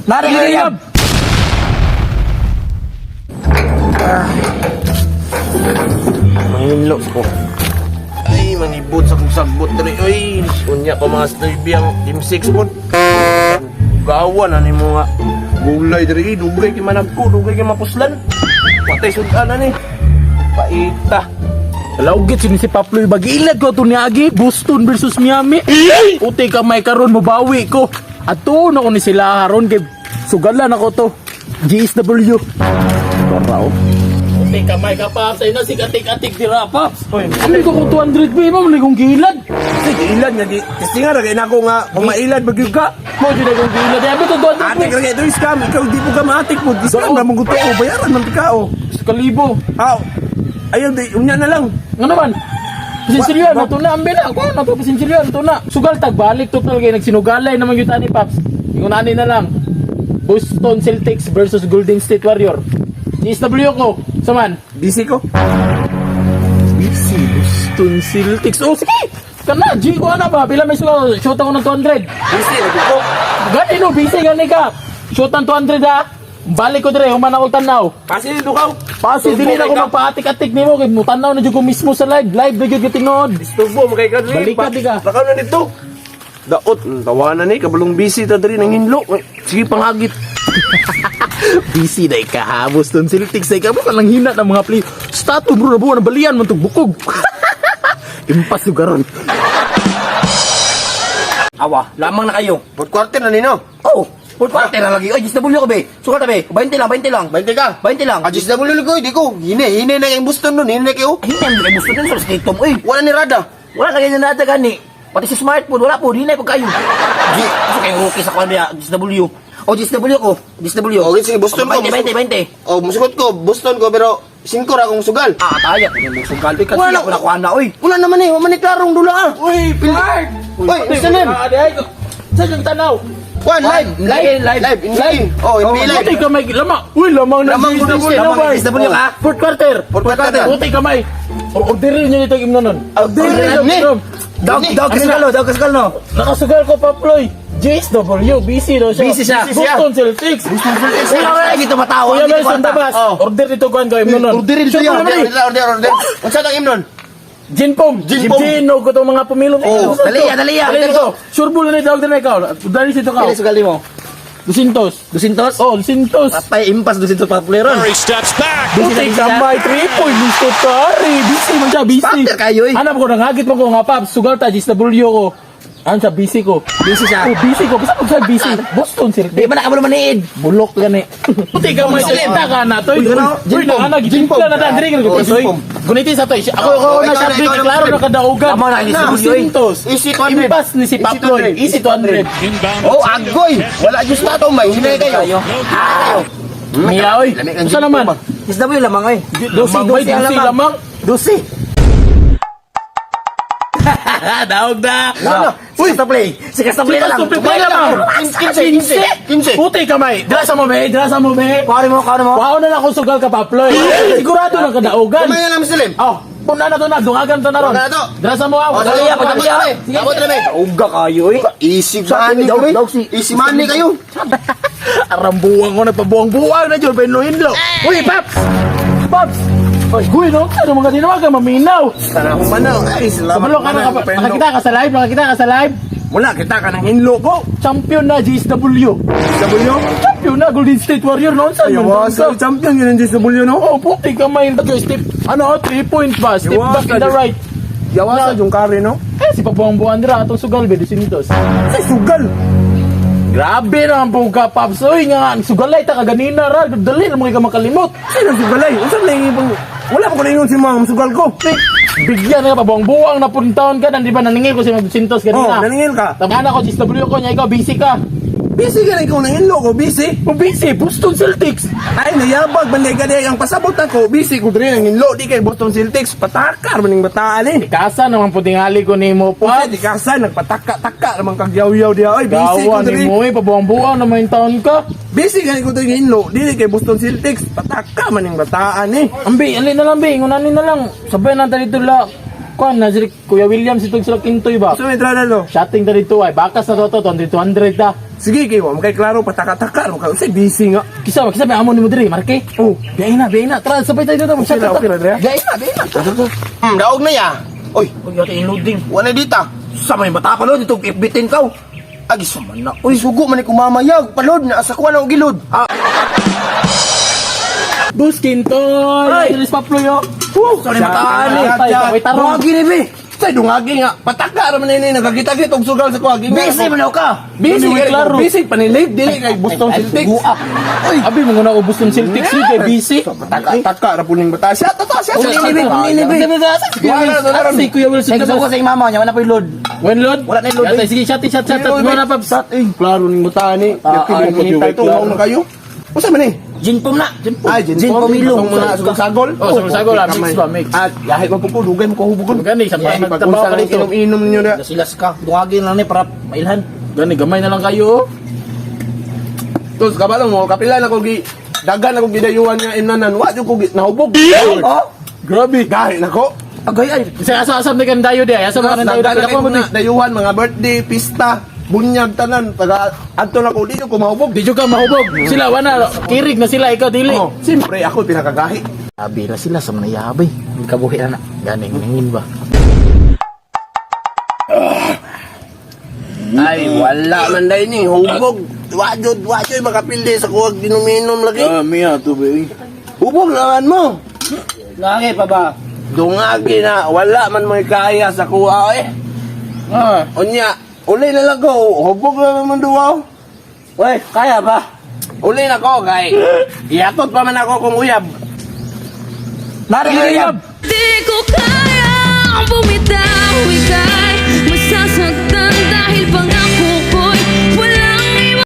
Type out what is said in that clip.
Nari ka Liyab. Manginlo ko. Ay, mangibot sa kong sagbot diri. Uy, unya pa mga Stevie ang Team 6 pod. Gawa na ni mga gulay diri. Dugay kay managko, dugay kay mapuslan. Patay sudan na ni. Paita. Laugit sini si Paploy bagilad ko to niagi Boston versus Miami. Uti ka may karon mobawi ko. Ato na ko ni sila haron kay sugalan ako to. GSW. Para oh. Uti ka may ka pa sa ina sig atik-atik dira paps. Oy, ano ko kung 200 ba mo ni kong gilad. Sige, ilad nga di. Testingan ra kay nako nga kung mailad ba gyud ka. Mo jud akong gilad. Abi to 200 Atik ra kay ito scam, ikaw di po ka maatik po. Scam ra mong gusto ko bayaran man ka oh. Kalibo. Aw. Ayaw di unya na lang. Nga naman? Pasinsilyon, nato na, ambi na. Kuha na to, pasinsilyon, nato na. Sugal tag, balik total kay nagsinugalay naman yung tani, Paps. Ingon ani na lang. Boston Celtics versus Golden State Warrior. GSW ko, saman. Busy ko. Busy, Boston Celtics. Oh, sige! Kana, G ko na ba? Pila may sugal, shoot ako ng 200. Busy lagi ko. Gani no, busy gani ka. Shoot ng 200 ha. Balik ko dire, human ako tanaw. Pasi dito ka. Pasi, dili na ako magpaatik-atik nimo kay mutanaw na jud ko mismo sa live. Live na jud ko tinuod. Istorbo mo kay kadri. Balikat, di ka. Lakaw na dito. Daot, tawanan ni kabalong busy ta diri nang hinlo. Sige panghagit. Busy na ka, Boston Celtics ay ka mo lang hina ng mga play. Stato bro na buwan balian man tong bukog. Impas lugaron. Awa, lamang na kayo. Fourth quarter na nino. Oh, full quarter na lagi. Oy, GSW ko be. Sukat na be. 20 lang, 20 lang. 20 ka. 20 lang. Ah, GSW ko, di ko. Hine, hine na yung Boston nun. Hine na kayo. Ay, hindi kay gusto dun sa Statom. Oy, Wala ni Rada. wala na ganyan nata gani. Pati sa smartphone, wala po. Hinay po kayo. G, gusto kayo rookie sa kwan niya, GSW. Oh, GSW ko. GSW. Okay, sige, Boston ko. 20, 20, 20. Oh, musugot ko. Boston ko, pero 5 ra akong sugal. Ah, taya. Kung yung sugal. Uy, kasi Wala na- ako nakuha na, oy. Wala naman eh. Wala ni klarong dula ah. Uy, Clark! Uy, Mr. Lim. Sa yung tanaw. One, live. Live, live. Live, NBA. Oh, NBA live. Puti kamay lamang. Uy, lamang na Lamang GSW. lamang Lamang GSW ka? Fourth quarter. Fourth quarter. Puti kamay. Orderin niyo dito yung imnonon. Orderin ni. niyo. Dog, dog, kasugal, no? Dog, kasugal, no? Nakasugal ko Paploy. JSW, busy daw siya. Busy siya. Boston Celtics. Boston Celtics. Wala, wala, dito matawa. Kuya Dito Nelson kwarta. Tabas. Oh. Order dito kuan ko imnonon. Orderin Sure siya. naman eh. Order, order, order. Unsa tang imnon? Gin Pom. Gin Pom. Gin no ko tong mga pumilong. Oh, dali ya, dali ya. Dali ko. Sure bull na tawag na ikaw. Dali dito ka. Pila sugal mo? Dusintos. 200? Oh, dusintos. Patay, impas 200 pa player. Curry steps back. Puti kamay, 3 point, gusto tari. Busy man siya, busy. Factor kayo, eh. Hanap ko, nanghagit mo ko nga, Paps. Sugal ta, GSW ko. Ano siya, busy ko. Busy siya. Oh, busy ko. Basta kung siya busy. Boston, sir. Di ba nakabalo maniid? Bulok gani. Puti kamay, salita ka na, toy. Uy, ano? Uy, na, ana, gitimpla na, ta. Diri, Oh, toy. Gin Pom. Guniti sa toy. Ako, ako, Oh, na ikaw siya, na, ikaw na, klaro na kadaugan. Tama na, GSW, eh. Dusintos. Easy 200. Impas ni si Easy Paploy. 200. Easy 200. Inbound. Oh, agoy. Wala jud sa ato, may hine kayo. Miya, oy. Lami kang Usa Gin naman. Pom, ah. GSW lamang, oy. Lamang, bay, 12 ang dusi, lamang. 12. Daog na. Uy, sa play. Sige, sa play na lang. Play lamang. 15, 15. Puti kamay. Dira sa mo, be. Dira sa mo, be. Kuha mo, kuha mo. Kuha na lang kung sugal ka, Paploy. Sigurado ng kadaugan. Kamay na lang, Mr. Lim. Oh, puna na to na. Dungagan to na ron. Dungagan na to. Dira sa mo, ah. Oh, Dali, abot dali. na, be. Abot na, be. Uga kayo, eh. Easy money Daw- kayo. daw si- Easy money kayo. Arambuang ko, nagpabuang-buang na dyan. Penlo-hinlo. Uy, Paps! Paps! Oy, guy, no? Ano mga tinawagan? Maminaw. Sana akong manaw. Ay, salamat. Kabalo ka na. Nakakita ka sa live. Nakakita ka sa live. Wala kita ka ng hinlo ko. Champion na GSW. W. Champion na Golden State Warrior noon. Saan Ay, man wasa. Champion yun ang GSW no. Oh, puti kamay. Step, ano, 3 point ba? Step Yawa back in ka, the right. Yawa sa yung kare no. Eh, si Pabuang-buang dira atong sugal, be, dusintos. Sa sugal. Grabe na ang buga, Paps. Uy, nga, sugalay ta kaganina ra. Dali na mga ka makalimot. Sino sugalay? Unsa man yung wala pa ko naingon si mga sugal ko. Bigyan na ka, pabuang-buang na puntaon ka. Di ba, naningil ko si Magdusintos Oh, ganina. naningil ka. Tama na ko, GSW ko niya, ikaw, busy ka. Busy ka na ikaw ng hinlo ko, busy. Oh, busy, Boston Celtics. Ay, nayabag man ka di ang pasabot ako. Busy ko diri ang hinlo di kay Boston Celtics patakar maning bataan eh. Kasa naman po tingali ko ni mo, Usa Paps. di kasa nagpataka-taka naman kagyaw-yaw diha oy. Busy ko Gawa ni diri. mo, eh, pabuang-buang na may taon ka. Busy ka ko diri hinlo dili kay Boston Celtics pataka maning bataan eh. Ambi, alin na lang, bi. Ngunanin na lang. Sabay na dito la. Kuan na si Kuya William si sila Kintoy ba? So may entrada lo. Shotting ta dito ay bakas na to to 200 ta. Sige kay wa kay klaro pataka-taka ro ka. Unsay busy nga. Kisa ba kisa may amo nimo diri, Marke. Oh. Biyahe na, biyahe na. Tara, sabay tayo dito. Okay ra, okay ra, dre. Biyahe na, biyahe na. Daog na ya. Oy, Uy, ate loading. wala dita. Sa may bata pa lo dito FB10 ka. Agi suman na. Uy, sugo man ni kumamayag. Palod na asa kuha na og gilod. Bus Kintoy. Ay! Ay, Paploy oh. Sorry mataan ni. Ay, ay, tarong. Dungagi ni be. Say dungagi nga pataka ra man ini nagagita-git og sugal sa kuha. Busy man ka. Busy Hindi, kay klaro. busy panilig dili kay Boston Celtics. Uy, abi mo na ubos ng Celtics ni kay busy. Pataka-taka ra puning bata. Siya tata siya. Uli ni be, uli ni be. Si Kuya Wilson. Sa ko sa imama niya wala pa yung load. When load? Wala na yung load, Yata, sige, shot, shot, shot, shot. Wala pa. Sat eh. Klaro ning bata ni. Ah, Ito klaro. na kayo. Usa man ni? Ginpom na. Ay, gin Gin pomilo. Itong mga sagol-sagol. Oh, sagol-sagol, ah, mix kamay. ba, mix. At yahit mo po dugay mo ko hubog. Gani, sa Pag nagtrabaho unsa ka lang dito. inom-inom ninyo na. Nasilas ka. Dungagi lang ni para mailhan. Gani, gamay na lang kayo. Tos kabalo mo kapila na ko gi dagan na ko gidayuan nga imnanan. Wa jud ko gi nahubog. Oh, Grabe. Gahi nako. agay ay. Kasi asa-asam na kang dayo di ay. Asa man dayo Dagan di. na Ako mo kay dayuhan mga birthday, pista, bunyag tanan taga adto na ko di jud ko mahubog. Di jud ka mahubog. Sila wana kirig na sila ikaw dili. Oh, siyempre ako pinakagahi. Abi ra sila sa mga yabay. Kabuhi na na. Gani ngingin ba? Ay, wala man day ni hubog. Wa jud, wa jud makapili sa kuwag ginuminom lagi. Ah, miya to be. Hubog naman mo. Lagi pa ba? Dungagi na, wala man may kaya sa kuha eh. Ah. Unya, uli na lang ko, hubog na naman duwaw. Uy, kaya ba? Uli na ko, kay. Iatod pa man ako kung uyab. Nari ka Yab. Di ko kaya bumitaw. Ika'y masasaktan.